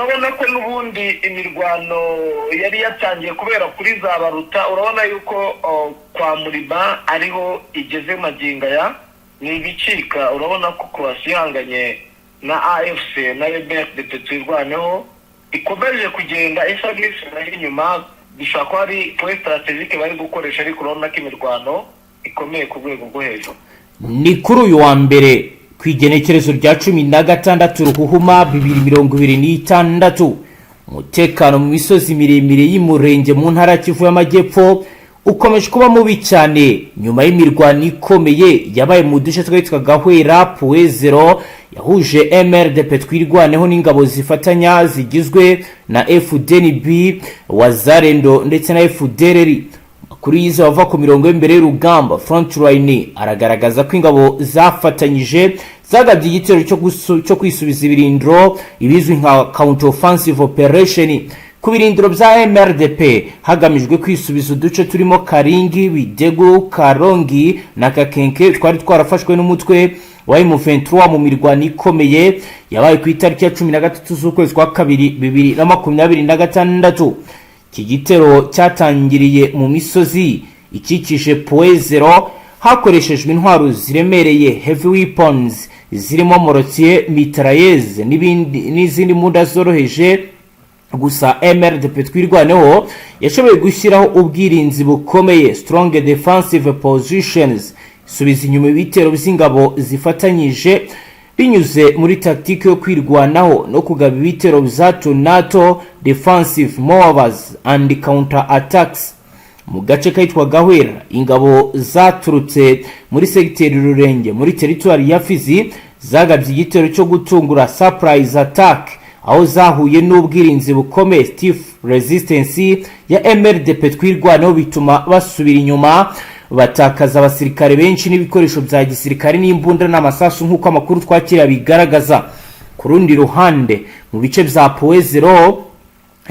Urabona ko n'ubundi imirwano yari yatangiye kubera kuri za Baruta. Urabona yuko kwa Murima ariho igeze magingo aya, ni ibicika. Urabona ko coalition ihanganye na AFC na MRDP Twirwaneho ikomeje kugenda isa n'isubira inyuma. Bishobora kuba ari point stratégique bari gukoresha, ariko urabona ko imirwano ikomeye ku rwego rwo hejuru. Ni kuri uyu wa mbere, ku igenekerezo rya 16 Ruhuhuma 2026, umutekano mu misozi miremire y'Imurenge mu ntara ya Kivu y'Amajyepfo ukomeje kuba mubi cyane nyuma y'imirwano ikomeye yabaye mu duce twitwa Gahwera, Puwezero, yahuje MRDP Twirwaneho n'ingabo zifatanya zigizwe na FDNB, Wazalendo ndetse na FDLR. Amakuru yize bava ku mirongo y'imbere y'urugamba, frontline, aragaragaza ko ingabo zafatanyije zagabye igitero cyo kwisubiza ibirindiro, ibizwi nka counter offensive operation, ku birindiro bya MRDP, hagamijwe kwisubiza uduce turimo Karingi, Bidegu, Karongi na Kakenke twari twarafashwe n'umutwe wa M23 mu mirwano ikomeye yabaye ku itariki ya 13 z'ukwezi kwa kabiri 2026. Iki gitero cyatangiriye mu misozi ikikije Poezero, hakoreshejwe intwaro ziremereye, heavy weapons, zirimo mortier, mitrailleuse n'ibindi n'izindi mbunda zoroheje. Gusa MRDP Twirwaneho yashoboye gushyiraho ubwirinzi bukomeye, strong defensive positions, isubiza inyuma ibitero by'ingabo zifatanyije binyuze muri tactique yo kwirwanaho no kugaba ibitero bya hato na hato, defensive maneuvers and counter attacks. Mu gace kitwa Gahwera, ingabo zaturutse muri segiteri Rurenge muri teritwari ya Fizi zagabye igitero cyo gutungura, surprise attack, aho zahuye n'ubwirinzi bukomeye, stiff resistance, ya MRDP Twirwaneho, bituma basubira inyuma, batakaza abasirikare benshi n'ibikoresho bya gisirikare n'imbunda n'amasasu, nk'uko amakuru twakira bigaragaza. Ku rundi ruhande, mu bice bya Poezero,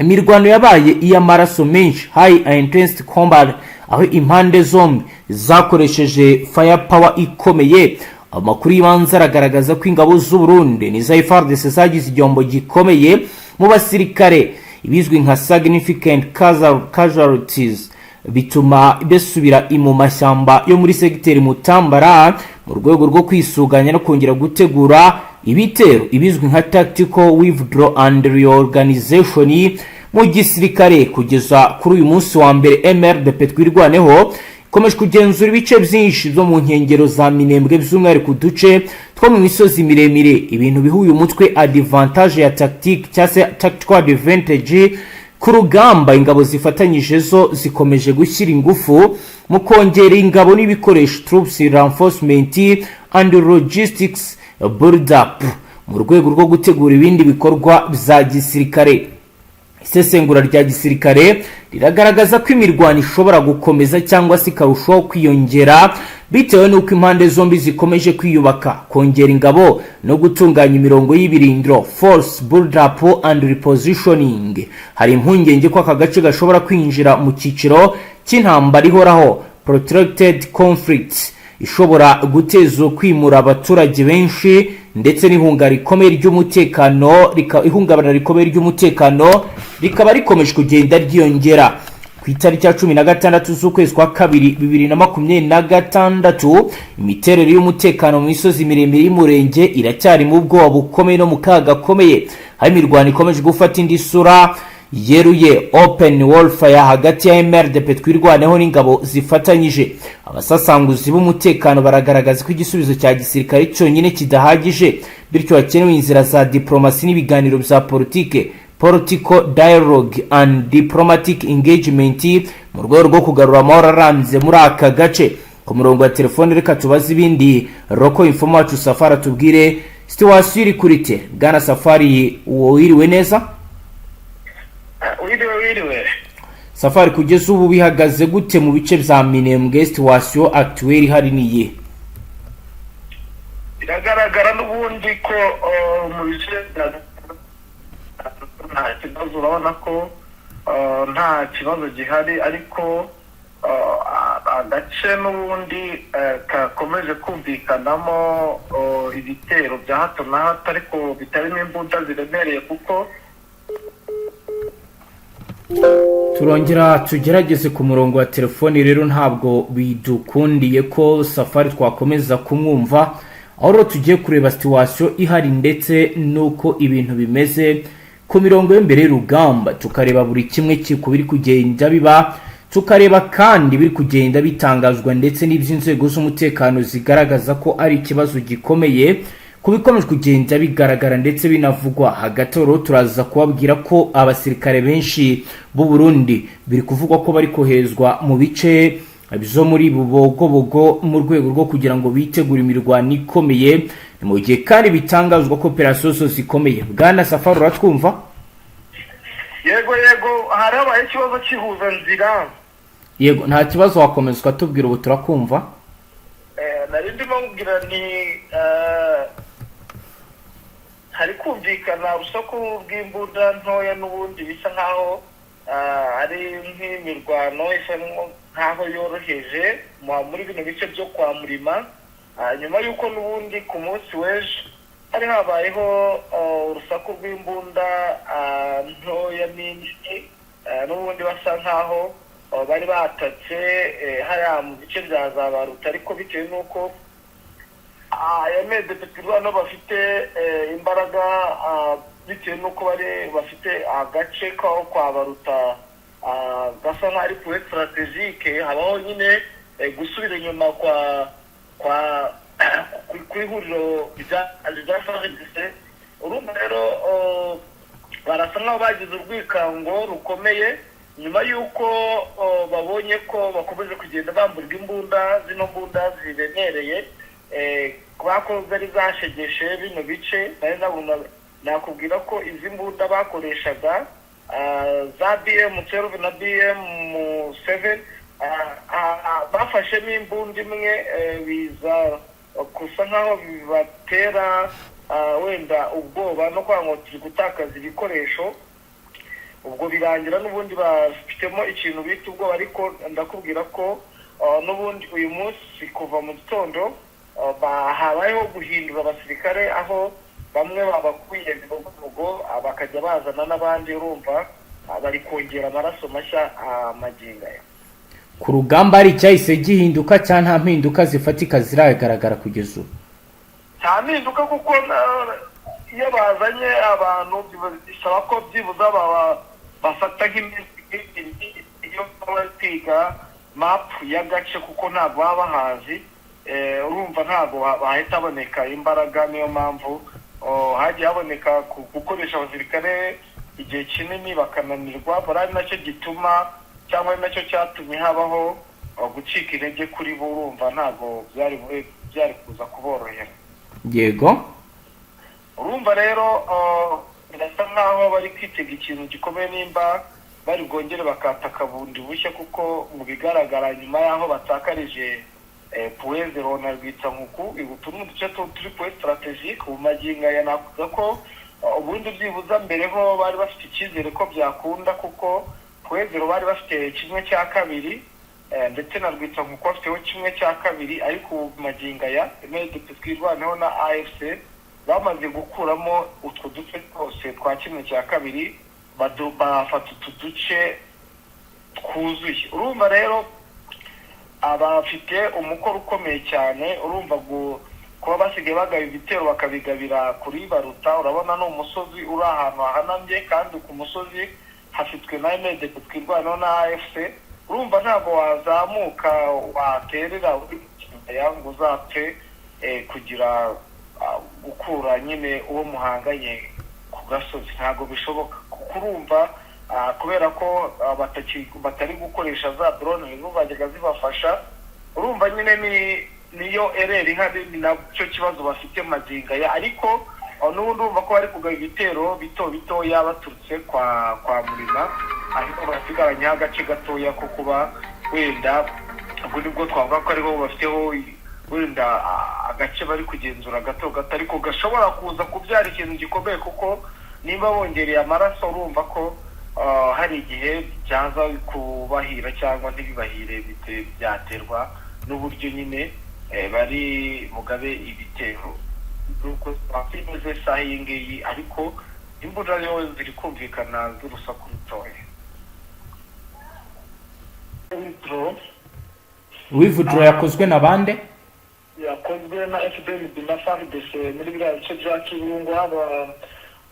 imirwano yabaye iy'amaraso menshi, high intensity combat, aho impande zombi zakoresheje firepower ikomeye. Amakuru y'ibanze aragaragaza ko ingabo z'u Burundi n'iza FARDC zagize igihombo gikomeye mu basirikare, ibizwi nka significant casualties, bituma basubira mu mashyamba yo muri segiteri Mutambara mu rwego rwo kwisuganya no kongera gutegura ibitero, ibizwi nka tactical withdraw and reorganization mu gisirikare. Kugeza kuri uyu munsi wa mbere, MRDP Twirwaneho ikomeje kugenzura ibice byinshi byo mu nkengero za Minembwe, by'umwihariko uduce two mu misozi miremire, ibintu biha uyu mutwe advantage ya tactique cyangwa se tactical advantage ku rugamba. Ingabo zifatanyije zo zikomeje gushyira ingufu mu kongera ingabo n'ibikoresho, troops reinforcement and logistics build up, mu rwego rwo gutegura ibindi bikorwa bya gisirikare. Isesengura rya gisirikare riragaragaza ko imirwano ishobora gukomeza cyangwa se ikarushaho kwiyongera, bitewe n'uko impande zombi zikomeje kwiyubaka, kongera ingabo no gutunganya imirongo y'ibirindiro, force build up and repositioning. Hari impungenge ko aka gace gashobora kwinjira mu cyiciro cy'intambara ihoraho, protracted conflict, ishobora guteza kwimura abaturage benshi ndetse n'ihunga rikomeye ry'umutekano ihungabana rikomeye ry'umutekano rikaba rikomeje kugenda ryiyongera. Ku itariki ya 16 z'ukwezi kwa kabiri 2026, imiterere y'umutekano mu misozi miremire y'Umurenge iracyari mu bwoba bukomeye no mu kaga gakomeye, aho imirwano ikomeje gufata indi sura yeruye, open warfare, hagati ya MRDP Twirwaneho n'ingabo zifatanyije. Abasasanguzi b'umutekano baragaragaza ko igisubizo cya gisirikare cyonyine kidahagije, bityo hakenewe inzira za diplomasi n'ibiganiro bya politike, political dialogue and diplomatic engagement, mu rwego rwo kugarura amahoro arambye muri aka gace. Ku murongo wa telefone, reka tubaze ibindi local informer wacu Safari atubwire situation iri kuri te. Bwana Safari, wiriwe neza? Wiriwe, wiriwe. Safari, kugeza ubu bihagaze gute mu bice bya Minembwe? Situation actuelle ihari ni iyihe? Biragaragara n'ubundi ko mu bice nta kibazo. Urabona ko nta kibazo gihari, ariko agace n'ubundi kakomeje kumvikanamo ibitero bya hato na hato, ariko bitarimo imbunda ziremereye, kuko Turongera tugerageze ku murongo wa telefoni. Rero ntabwo bidukundiye ko Safari twakomeza kumwumva. Aho rero tugiye kureba situation ihari ndetse n'uko ibintu bimeze ku mirongo y'imbere y'urugamba, tukareba buri kimwe ku biri kugenda biba, tukareba kandi biri kugenda bitangazwa ndetse n'iby'inzego z'umutekano zigaragaza ko ari ikibazo gikomeye ku bikomeje kugenda bigaragara ndetse binavugwa. Hagati aho rero turaza kubabwira ko abasirikare benshi b'u Burundi biri kuvugwa ko bari koherezwa mu bice byo muri Bubogobogo mu rwego rwo kugira ngo bitegure imirwano ikomeye. Ni mu gihe kandi bitangazwa ko operasiyo zose zikomeye. Bwana Safari, uratwumva? Yego, hari habaye ikibazo cy'ihuzanzira. Yego, nta kibazo, wakomeza ukatubwira, ubu turakumva. Nari ndimo nkubwira ni hari kumvikana urusaku rw'imbunda ntoya n'ubundi bisa nkaho ari nk'imirwano isa nkaho yoroheje muri bino bice byo kwa Murima. Nyuma y'uko n'ubundi ku munsi w'ejo hari habayeho urusaku rw'imbunda ntoya n'inini, n'ubundi basa nkaho bari batatse hariya mu bice bya za Baruta, ariko bitewe n'uko M23 hano bafite imbaraga, bitewe n'uko bari bafite agace kaho kwa Baruta gasa nk'aho ari point stratégique, habaho nyine gusubira inyuma kwa ku ihuriro rya FARDC. Urumva rero barasa nk'aho bagize urwikango rukomeye nyuma y'uko babonye ko bakomeje kugenda bamburwa imbunda, zino mbunda ziremereye bako zari zashegeshe bino bice. Nari nabona nakubwira ko izi mbunda bakoreshaga za BM 12 na BM 7, bafashemo imbunda imwe, biza gusa nkaho bibatera wenda ubwoba no kuvuga ngo turi gutakaza ibikoresho. Ubwo birangira n'ubundi bafitemo ikintu bita ubwoba. Ariko ndakubwira ko n'ubundi uyu munsi kuva mu gitondo habayeho guhindura abasirikare, aho bamwe babakuye Bibogobogo bakajya bazana n'abandi. Urumva bari kongera amaraso mashya magingo aya. Ku rugamba hari icyahise gihinduka cyangwa nta mpinduka zifatika ziragaragara kugeza ubu? Nta mpinduka, kuko iyo bazanye abantu bisaba ko byibuze bafata nk'iminsi 2 iyo bari kwiga mapu y'agace, kuko ntabwo baba bahazi. Urumva ntabwo bahita haboneka imbaraga. Niyo mpamvu hagiye haboneka gukoresha abasirikare igihe kinini bakananirwa, ari nacyo gituma cyangwa ari nacyo cyatumye habaho gucika intege kuri bo. Urumva ntabwo byari kuza kuborohera. Urumva rero birasa nkaho bari kwitega ikintu gikomeye nimba bari bwongere bakataka bundi bushya, kuko mu bigaragara nyuma y'aho batakarije Point Zéro na Rwitsankuku, utu ni uduce turi point stratégique. Ubu magingo aya nakuvuga ko ubundi byibuza mbere ho bari bafite icyizere ko byakunda, kuko Point Zéro bari bafite kimwe cya kabiri, ndetse na Rwitsankuku bafiteho kimwe cya kabiri. Ariko ubu magingo aya M23 Twirwaneho na AFC bamaze gukuramo utwo duce twose twa kimwe cya kabiri, bafata utu duce twuzuye. Urumva rero abafite umukoro ukomeye cyane. Urumva kuba basigaye bagaba ibitero bakabigabira kuri Baruta, urabona ni umusozi uri ahantu hahanamye, kandi ku musozi hafitwe na M23 Twirwaneho na AFC. Urumva ntabwo wazamuka waterera uri mu kibaya ngo uzapfe kugira gukura nyine uwo muhanganye ku gasozi, ntabwo bishoboka. Kuko urumva kubera ko batari gukoresha za drone nizo zajyaga zibafasha, urumva nyine ni niyo erreur ihari, ni nacyo kibazo bafite magingo aya. Ariko n'ubundi urumva ko bari kugaba ibitero bito bitoya baturutse kwa Murima, ariko basigaranyeho agace gatoya ko kuba wenda ubwo nibwo twavuga ko ariho bafiteho wenda agace bari kugenzura gato gato, ariko gashobora kuza kubyara ikintu gikomeye, kuko nimba bongereye amaraso urumva ko hari igihe byaza kubahira cyangwa ntibibahire, byaterwa n'uburyo nyine bari bugabe ibitero. Nuko bimeze isaha iyi ngiyi, ariko imbunda yo ziri kumvikana z'urusaku rutoya. withdraw. Withdraw yakozwe na bande? Yakozwe na FDNB na FARDC muri biriya bice bya Kibungo.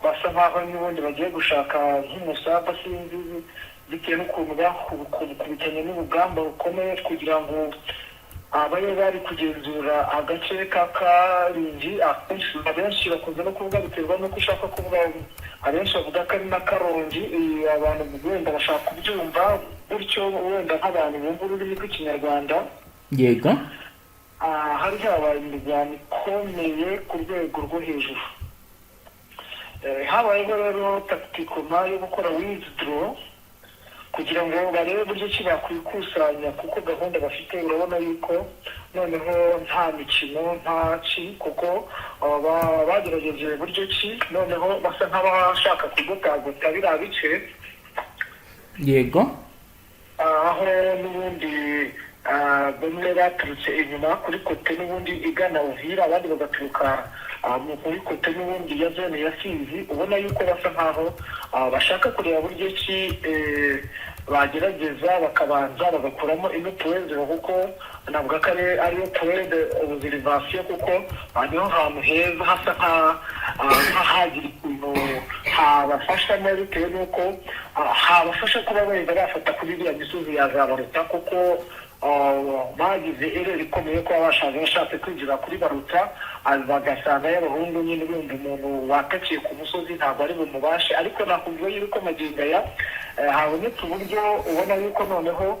Basa nkaho n'ubundi bagiye gushaka nk'umusada, sinzi, bitewe n'ukuntu bakubitanye n'urugamba rukomeye kugira ngo ababe bari kugenzura agace ka Karingi. Akenshi abenshi bakunze no kuvuga, biterwa n'uko ushaka kuvuga, abenshi bavuga ko ari na Karongi. Abantu wenda bashaka kubyumva gutyo, wenda nk'abantu bumva ururimi rw'Ikinyarwanda. Hari habaye imirwano ikomeye ku rwego rwo hejuru. Habayeho rero tactiquement yo gukora withdraw kugira ngo barebe uburyo ki bakwikusanya, kuko gahunda bafite urabona yuko noneho nta mikino, nta ki, kuko bagerageje uburyo ki noneho basa nk'abashaka kugotagota biriya bice. Aho n'ubundi bamwe baturutse inyuma kuri côté n'ubundi igana Uvira, abandi bagaturuka muri côté n'ubundi ya zone ya Fizi. Ubona yuko basa nkaho bashaka kureba buryo ki bagerageza bakabanza bagakuramo ino point zero, kuko navuga ko ariyo point d'observation, kuko niho hantu heza hasa nk'ahagira ikintu habafashamo, bitewe n'uko habafasha kuba wenda bafata kuri iriya misozi ya za Baruta, kuko bagize erreur ikomeye kuba bashaje bashatse kwinjira kuri Baruta, bagasanga y'abahungu nyine. Bumva umuntu watakiye ku musozi ntabwo ari bumubashe. Ariko nakubwira yuko magingo aya habonetse uburyo, ubona yuko noneho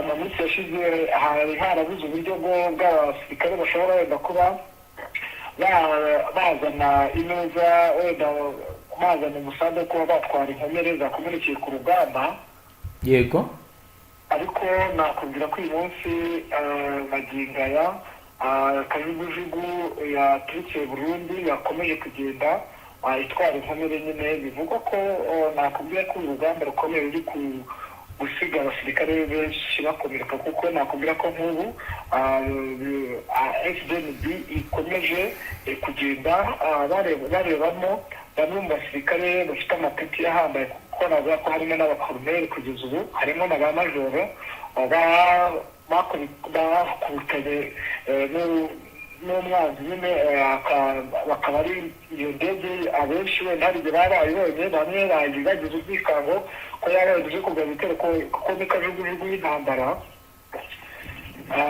mu minsi yashize hari harabuze uburyo bw'abasirikare bashobora wenda kuba bazana ineza, wenda bazana umusanzu wo kuba batwara inkomere zakomerekeye ku rugamba. Ariko nakubwira ko uyu munsi, magingo aya, kajugujugu yaturutse Burundi yakomeje kugenda itwara inkomere nyine. Bivugwa ko nakubwira ko urugamba rukomeye ruri gusiga abasirikare benshi bakomereka, kuko nakubwira ko nk'ubu FDNB ikomeje kugenda barebamo bamwe mu basirikare bafite amapeti ahambaye, kuko navuga ko harimo n'abakoloneli, kugeza ubu harimo na ba majoro bakubitanye n'umwanzi nyine, bakaba ari iyo ndege. Abenshi wenda hari igihe baba bayibonye, bamwe bagize ubwikango ko yaba yagize kugaba ibitero, kuko ni kajugujugu y'intambara.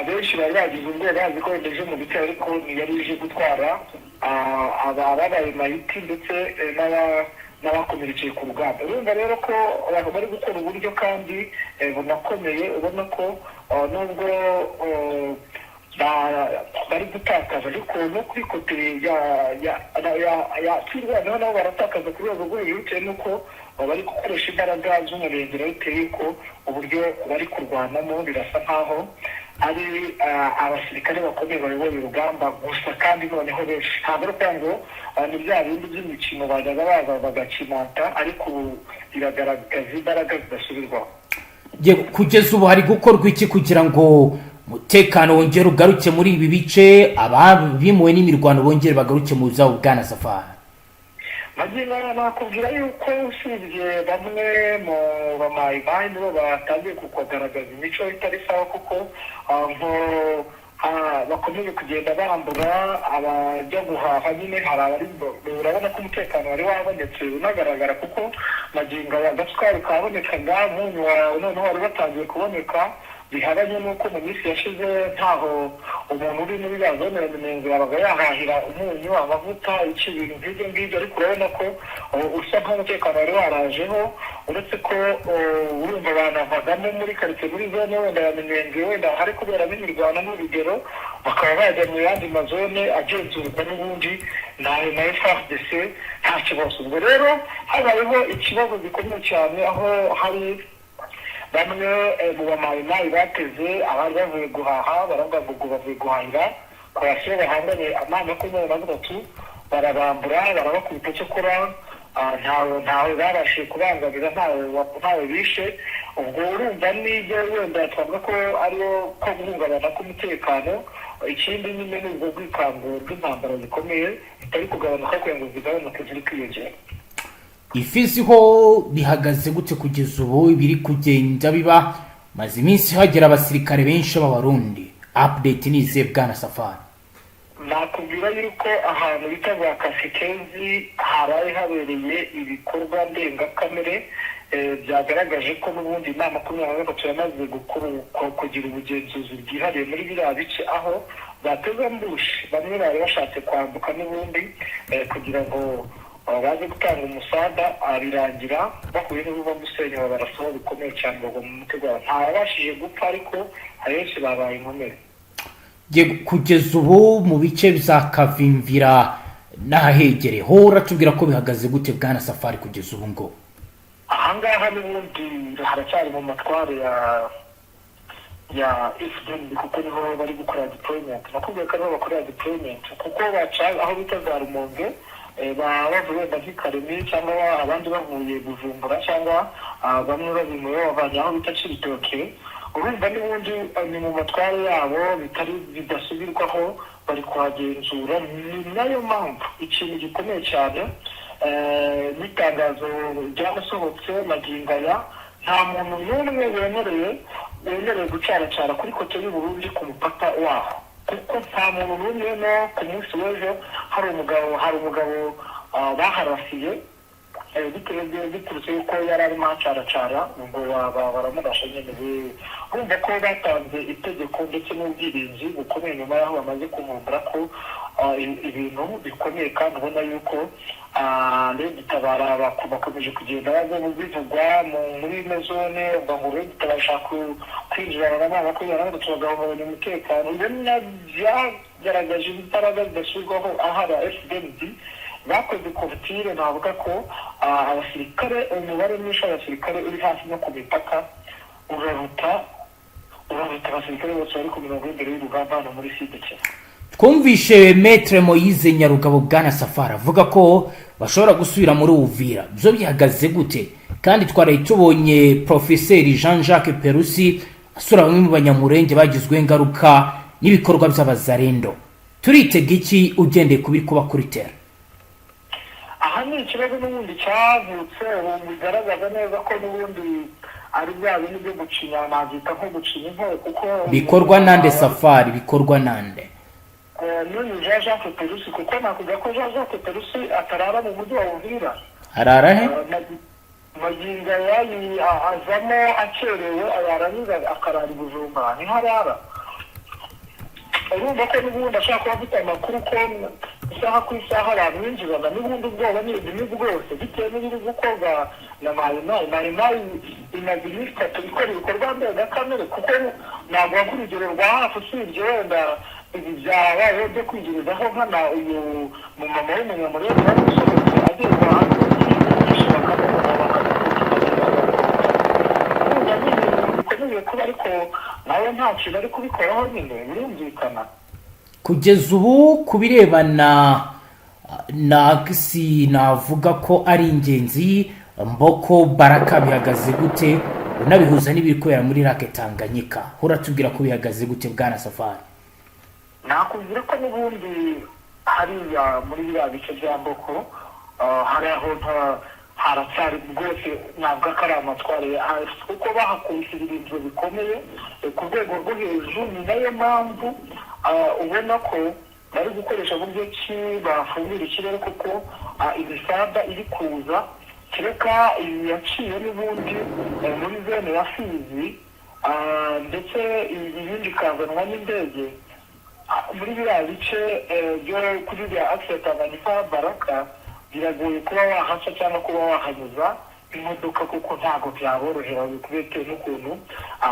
Benshi bari bagize ubwoba bazi ko wenda ije mu bitero, ariko ntiyari ije gutwara ababaye mayiti ndetse n'abakomerekeye ku rugamba. Urumva rero ko abantu bari gukora uburyo kandi bunakomeye. Ubona ko nubwo bari gutakaza, ariko no kuri côté ya Twirwaneho nabo baratakaza ku rwego rwo hejuru, bitewe n'uko bari gukoresha imbaraga z'umurengera, bitewe y'uko uburyo bari kurwanamo birasa nkaho ari abasirikare bakomeye bayoboye urugamba gusa, kandi noneho benshi. Ntabwo ari ukuvuga ngo ni bya bindi by'imikino bajyaga baza bagakimata, ariko ubu biragaragaza imbaraga zidasubirwaho. Kugeza ubu hari gukorwa iki kugira ngo umutekano wongere ugaruke muri ibi bice, ababimuwe n'imirwano bongere bagaruke mu zabo, bwana Safari? Magingo aya nakubwira yuko usibye bamwe mu bamayimayi nibo batangiye kugaragaza imico itari sawa, kuko nko bakomeje kugenda bambura abajya guhaha nyine. Hari abari, urabona ko umutekano wari wabonetse unagaragara, kuko magingo aya agasukari kabonekaga, umunyu wawe noneho wari watangiye kuboneka, bihabanye n'uko mu minsi yashize ntaho umuntu uri muri ya zone ya Minembwe yabaga yahahira umunyu, amavuta, iki, ibintu nk'ibyo ngibyo. Ariko urabona ko usa nk'umutekano wari warajeho, uretse ko urumva banavagamo muri karitsiye, muri zone wenda ya Minembwe wenda hari kuberamo imirwano n'urugero, bakaba bajya mu yandi mazone agenzurwa n'ubundi na FARDC, nta kibazo. Ubwo rero habayeho ikibazo gikomeye cyane, aho hari bamwe mu bamayimayi bateze abari bavuye guhaha, baravuga ngo bavuye guhahira kwasiyo bahanganye amana 23, barabambura, barabakubita. Cyokora ntawe babashije kubangamira, ntawe bishe. Ubwo urumva n'ibyo wenda twavuga ko ariyo ko guhungabana k'umutekano. Ikindi nyine ni ubwo bwikango bw'intambara zikomeye zitari kugabanuka, kugira ngo zigabanuke ziri kwiyongera. I Fizi ho bihagaze gute kugeza ubu, ibiri kugenda biba? Maze iminsi hagera abasirikare benshi b'Abarundi. Update ni izihe, bwana Safari? Nakubwira yuko ahantu bita za Kasikezi haraye habereye ibikorwa ndengakamere, byagaragaje ko n'ubundi inama 23 yamaze kugira ubugenzuzi bwihariye muri biriya bice, aho bateze ambush bamwe bari bashatse kwambuka n'ubundi kugira ngo baze gutanga umusada, birangira bahuye n'uruva gusenya, babarasaho bikomeye cyane, bagwa mu mutego wabo. Ntawabashije gupfa, ariko abenshi babaye inkomere. Kugeza ubu mu bice bya Kavimvira n'ahahegereye ho uratubwira ko bihagaze gute, bwana Safari, kugeza ubu ngo? Ahangaha n'ubundi haracyari mu matware ya FDNB, kuko niho bari gukora deployment. Nakubwiye ko ariho bakorera deployment, kuko baca aho bita za Rumonge, baba bavuye wenda nk'i cyangwa abandi bavuye Bujumbura, cyangwa bamwe babimuye babavanye aho bita Cibitoke. Urumva n'ubundi ni mu matware yabo, bitari bidasubirwaho, bari kuhagenzura. Ni nayo mpamvu ikintu gikomeye cyane, n'itangazo ryarasohotse magingo aya, nta muntu n'umwe wemerewe gucaracara kuri côté y'Uburundi ku mupaka waho, kuko nta muntu n'umwe. No ku munsi w'ejo hari umugabo baharasiye, bitewe biturutse yuko yari arimo acaracara, ngo baramurasha nyine. Urumva ko batanze itegeko ndetse n'ubwirinzi bukomeye nyuma y'aho bamaze kuvumbura ko ibintu bikomeye, kandi ubona yuko RED Tabara bakomeje kugenda baza bivugwa muri ino zone, uvuga ngo RED Tabara ishaka kwinjirana na M23 bagahungabanya umutekano. Ibyo byagaragaje imbaraga zidasubirwaho, aho aba FDNB bakoze couverture. Navuga ko abasirikare, umubare mwinshi w'abasirikare uri hafi no ku mipaka uraruta abasirikare bose bari ku mirongo y'imbere y'urugamba hano muri Sud Kivu. Twumvishe Maître Moyize Nyarugabo, bwana Safari, avuga ko bashobora gusubira muri Uvira. Byo bihagaze gute? Kandi twaraye tubonye Profeseri Jean Jacques Perusi asura bamwe mu Banyamurenge bagizweho ingaruka n'ibikorwa by'Abazarendo. Turitega iki ugendeye ku biri kuba kuri terrain? Aha ni ikibazo n'ubundi cyavutse ubu, bigaragaza neza ko n'ubundi ari bya bindi byo gucinya, nabyita nko gucinya inkoro, kuko Bikorwa nande, Safari? Bikorwa nande? N'uyu Jean Jacques Perusi, kuko nakuvuga ko Jean Jacques Perusi atarara mu mujyi wa Uvira. Arara he? Magingo aya azamo akerewe, yarangiza akarara i Bujumbura, niho arara. Urumva ko n'ubundi ashobora kuba afite amakuru ko isaha ku isaha bamwinjirana. N'ubundi ubwoba ni bwose bitewe n'ibiri gukorwa na Mayimayi. Mayimayi imaze iminsi 3 ikora ibikorwa ndengakamere, kuko ntabwo urugero rwa hafi usibye wenda ibi byabayeho byo kwigirizaho nkana uyu mumama w'Umunyamurenge wari usohotse ageze hanze yishe, bakamubona, bakamukurikiza. Urumva ni ibintu bikomeye kuba, ariko nawe nta kintu ari kubikoraho nyine, birumvikana. Kugeza ubu ku birebana na axe, navuga ko ari ingenzi, Mboko, Baraka, bihagaze gute, unabihuza n'ibiri kubera muri Lac Tanganyika? Uratubwira ko bihagaze gute, bwana Safari? Nakubwira ko n'ubundi hariya muri biriya bice bya Mboko, hari aho haracyari rwose, ntabwo ko ari amatware ya AFC, kuko bahakubise ibirindiro bikomeye ku rwego rwo hejuru. Ni nayo mpamvu ubona ko bari gukoresha buryo ki bafumbira ikirere, kuko imisada iri kuza, kereka iyi yaciye n'ubundi muri zone ya Fizi, ndetse ibindi ikazanwa n'indege. Muri biriya bice byo kuri biriya axe ya Tanganyika, Baraka, biragoye kuba wahaca cyangwa kuba wahanyuza imodoka, kuko ntabwo byaborohera bitewe n'ukuntu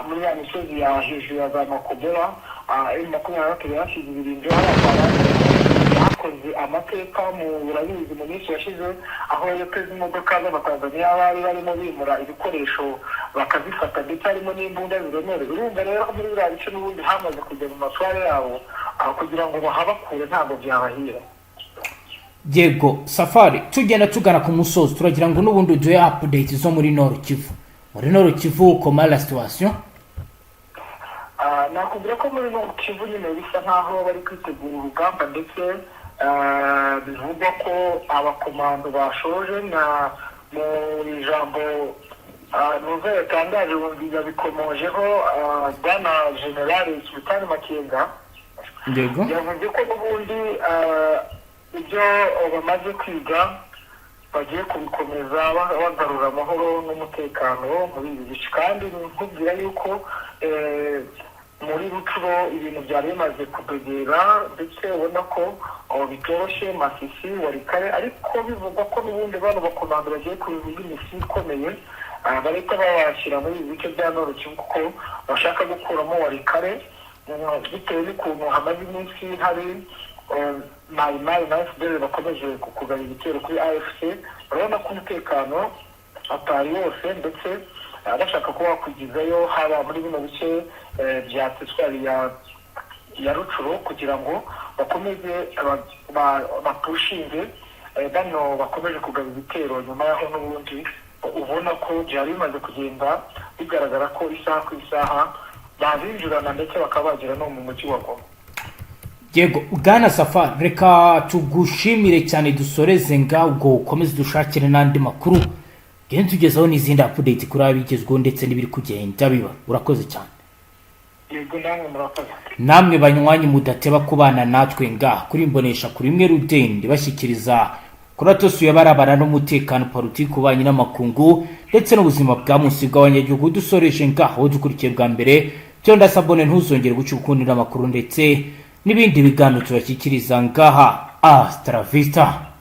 muri ya misozi ya hejuru ya za Makobola M23 yashyize ibirindiro. Hariya bakoze amateka mu urabizi mu minsi yashize, aho yateze imodoka z'Abatanzaniya bari barimo bimura ibikoresho, bakazifata, ndetse harimo n'imbunda ziremereye. Urumva rero muri biriya bice n'ubundi hamaze kujya mu matware yabo, aho kugira ngo bahabakure ntabwo byabahira. Yego Safari, tugenda tugana ku musozi, turagira ngo n'ubundi uduhe update zo muri Nord Kivu. Muri Nord Kivu, comment la situation? Nakubwira ko muri Nord Kivu nyine bisa nkaho bari kwitegura urugamba, ndetse bivugwa ko abakomando bashoje na mu ijambo Nuza yatangaje, yabikomojeho bwana General Sultani Makenga. Yavuze ko n'ubundi ibyo bamaze kwiga bagiye kubikomeza, bagarura amahoro n'umutekano muri ibi bice. Kandi nkubwira yuko muri Rutshuru ibintu byari bimaze kudogera, ndetse ubona ko bitoroshye Masisi, Walikale, ariko bivugwa ko n'ubundi bano bakomando bagiye ku indi misiyo ikomeye, barahita babashyira muri ibi bice bya Nord Kivu, kuko bashaka gukuramo Walikale, bitewe n'ukuntu hamaze iminsi hari Mayi Mayi na FDLR bakomeje kugaba ibitero kuri AFC. Urabona ko umutekano atari wose, ndetse bashaka kuba wakwigizayo haba muri bino bice bya teritwari ya Rutshuru, kugira ngo bakomeze bapushinge bano bakomeje kugaba ibitero, nyuma y'aho n'ubundi ubona ko byari bimaze kugenda bigaragara ko isaha ku isaha babinjirana, ndetse bakaba bagera no mu mujyi wa Goma. Yego, bwana Safa, reka tugushimire cyane, dusoreze ngabwo. Ukomeze dushakire n'andi makuru, genda tugezaho n'izindi update kuri abigezweho ndetse n'ibiri kugenda biba. Urakoze cyane. Yego, namwe murakoze. Namwe banywanyi mudateba kubana natwe ngaha kuri imbonesha kuri imwe rudende, bashyikiriza kuri atosuye barabara n'umutekano, politiki, ububanyi n'amakungu ndetse n'ubuzima bwa munsi bw'abanyagihugu. Dusoreje ngaho. Dukurikiye bwa mbere byo, ndasabone ntuzongere guca ukundi n'amakuru ndetse n'ibindi biganiro tubashyikiriza ngaha. Hasta la vista.